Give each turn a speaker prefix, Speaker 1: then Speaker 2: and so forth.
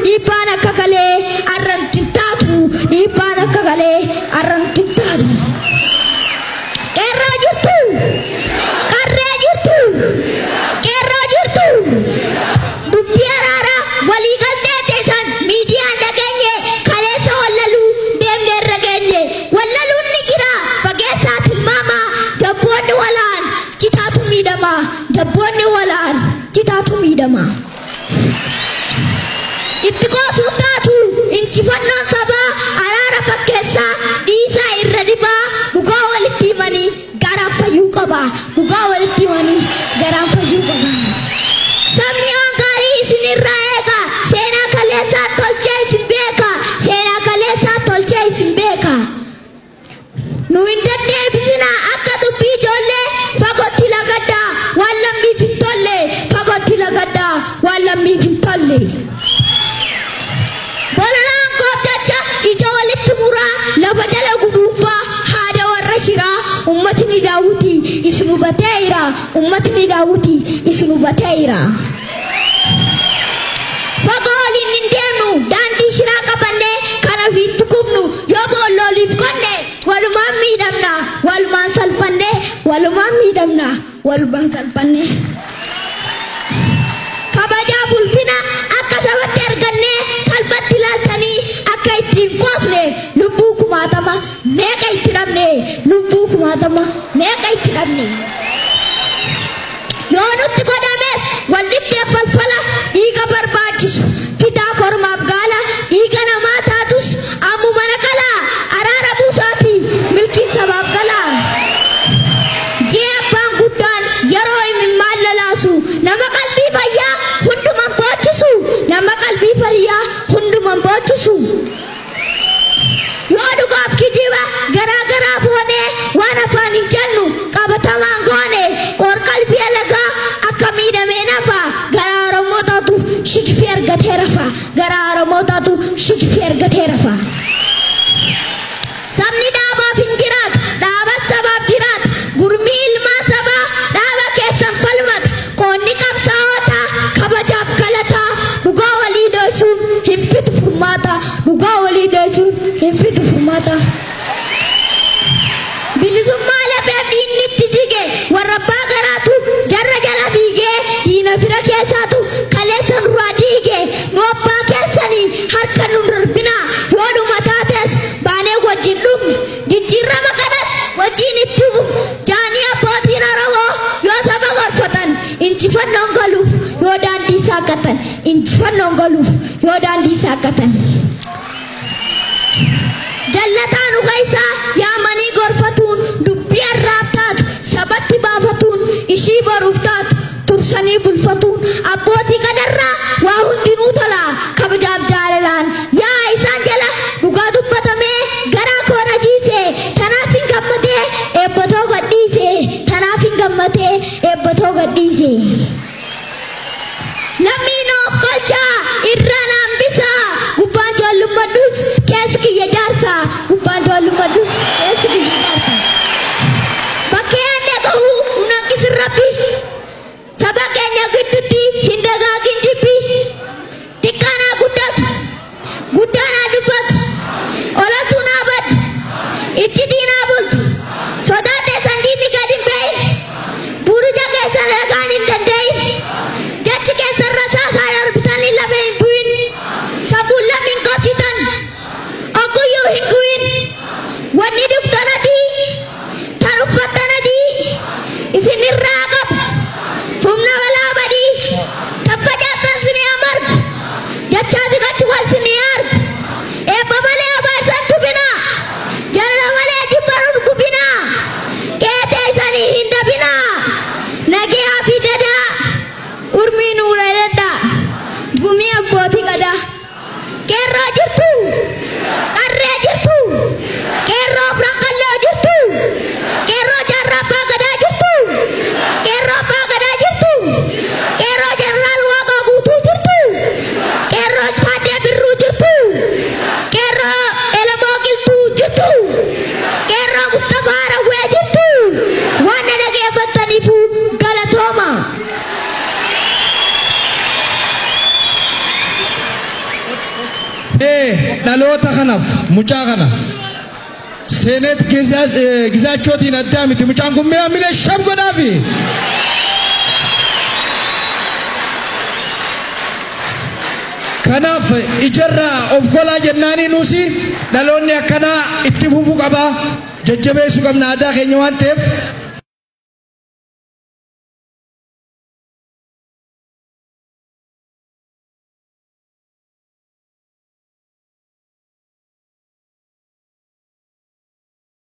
Speaker 1: Dhiibbaan akka kalee arranti taatu. Dhiibbaan akka kalee arranti taatu. Qeerroo jirtu. Qarree jirtu. Qeerroo jirtu. Dubbii araaraa walii galtee teessan miidiyaan dhageenye kaleessa wallaluu deemnee irra geenye. Wallaluun ni jira fageessaa tilmaama jabboonni walaan citaatu miidhama. Jabboonni walaan citaatu miidhama. Itti qoosuu taatu injifannoon sabaa araara fakkeessaa dhiisaa irra dhibaa dhugaa walitti himanii garaan fayyuu qaba. Dhugaa walitti himanii garaan fayyuu qaba. Sabni waan gaarii isinirraa eega. Seenaa kaleessaa tolchee isin beeka. Seenaa kaleessaa tolchee isin beeka. Nu hin deddeebisinaa akka dubbii ijoollee fagootti lagaddaa waan lammiif hin tolle fagootti lagaddaa waan lammiif hin tolle. Bololaan gooftacha ija walitti muraa lafa jala guduunfaa haadha warra shiraa ummatni daawuti isin hubateera ummatni daawuti isin hubateera. Fagoo waliin hin deemnu daandii shiraa qabannee kan ofiitti kubnu yoo boollooliif qonne walumaan miidhamna walumaan salphanne walumaan miidhamna walumaan salphanne. Kabajaa ulfina akka sabatti argannee salphatti ilaaltanii akka ittiin qoosne lubbuu kumaatama meeqa itti dhabne lubbuu kumaatama meeqa itti dhabne. Yoo nutti godhames wal dhibdee falfala dhiiga barbaachisu fidaa kormaaf gaala dhiiga namaa taatus ammuma naqala araara buusaati milkiin sabaaf gala. Jee abbaan guddaan yeroo imimmaan lalaasu nama qalbii fayyaa hunduman boochisu nama qalbii fayyaa hunduman boochisu. Yoo dhugaaf kijiba garaa garaa foonee waan afaan hin jennu qabatamaan goone qoor qalbii alagaa akka miidhamee nafa garaa Oromoo taatu shikfii argatee rafa garaa Oromoo taatu shikfii argatee rafa. Sabni dhaabaaf hin jiraatu dhaaba sabaaf jiraatu gurmii ilmaa sabaa dhaaba keessan falmatu qoonni qabsaa'otaa kabajaaf galataa dhugaa walii dheessuun hin fitu furmaata dhugaa walii dheessuun hin fitu furmaata. Bilisummaa lafeef dhiinni itti jige warra abbaa garaatu jarra jala fiigee diina fira keessaatu kaleessa nurraa diige nu abbaa keessanii harka nu darbina yoo dhuma taates baanee wajjin dhumne jijjiirama kanas wajjin itti jaanii abbootiin Oromoo yoo saba gorfatan injifannoon galuuf yoo daandii saaqqatan injifannoon galuuf yoo daandii saaqqatan. Jallataan dhuga isaa yaamanii gorfatuun dubbii arraaf taatu sabatti baafatuun ishii boruuf taatu tursanii bulfatuun abbootii kanarraa waa hundinuu tola kabajaaf jaalalaan yaa isaan jala dhugaa dubbatamee garaa koo rajiise tanaaf hin gammadee eebbatoo gadhiise tanaaf hin gammadee eebbatoo gadhiise. Lammiin of galchaa irraan hambisaa gubbaan joollummadhus keessi kiyya jaarsa gubbaan joollummadhus keessi kiyya jaarsa. Bakkee aanne gahu hunanqisin rabbi saba keenya gidduutti hin dagaagin jibbi xiqqaan haa guddatu guddaan haa dubbatu olatuun haa baddu itti diinaa bultu sodaa teessan diinni gad hin be'in buruja keessan ragaan hin danda'in. Jechi keessan rasaasaan arbitanii lafa hin bu'in sammuun lammiin qabsitan ogguyyuu hin gu'in wanni dhugdan adii tan uffattan adii isinirraa qabu humna balaa badii tabba jaarsan sinii amargu jechaa fi qachu wal sinii argu eebba malee abaasan tubinaa jaalala malee jibba gubinaa qeetee isanii hin dabinaa nagiyaa fi dadaa urmii nuura dadhaa gumii abbootii gadaa qeerroo jirtu qarree jirtu qeerroo afran qalloo jirtu qeerroo jaarraa abbaa gadaa jirtu.
Speaker 2: Dhaloota kanaaf mucaa kana Seenet Gizaachootiin addaa miti mucaan kun mi'a miila sham godhaafi. Kanaaf ijarraa of kolaa jennaanii nuusi dhaloonni akkanaa itti fufuu qabaa, jajjabeessuu qabna aadaa keenya waan ta'eef.